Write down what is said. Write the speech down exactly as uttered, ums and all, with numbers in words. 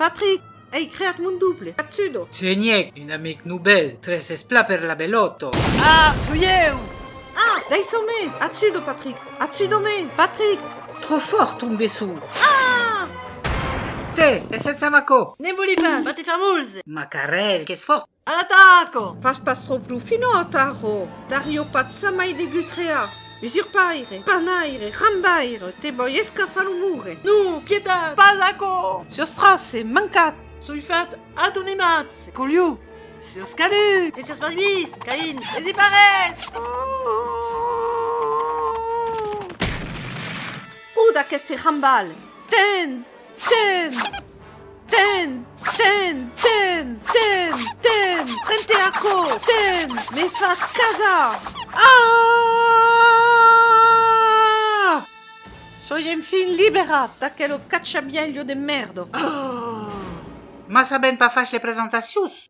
Patrick, ai creat mon doble. Ajuda! Sèi un amic novèl, tres es plan per la belòta. Ah, soi ieu! Ah, daissa-me! Ajuda, Patrick! Ajuda-me! Patrick! Tròp fòrt, ton beçon! Ah! Tè, es sense maco! Ne vòli pas, va te far molze! Macarèl, qu'es fòrt! A l'ataca! Fas pas tròp lo finòt, ara! Daria pas jamai degut crear! Usurpaire, panaire, rambaire, te vòi escafar lo morre! Non, pietat, pas aquò! Siás trasse, mancat! Soi fat a ton imatge, coliu! Siás caduc! Te siás pas vist, Caïn! Esi pas res! Ò d'aqueste rambal! Ten! Ten! Ten! Ten! Ten! Ten! Ten! Pren-te aquò! Ten! Me fas cagar! Ah! Soi enfin liberat d'aquela cachavièlha de mèrda! Ah! Mas avèm pas fach las presentacions!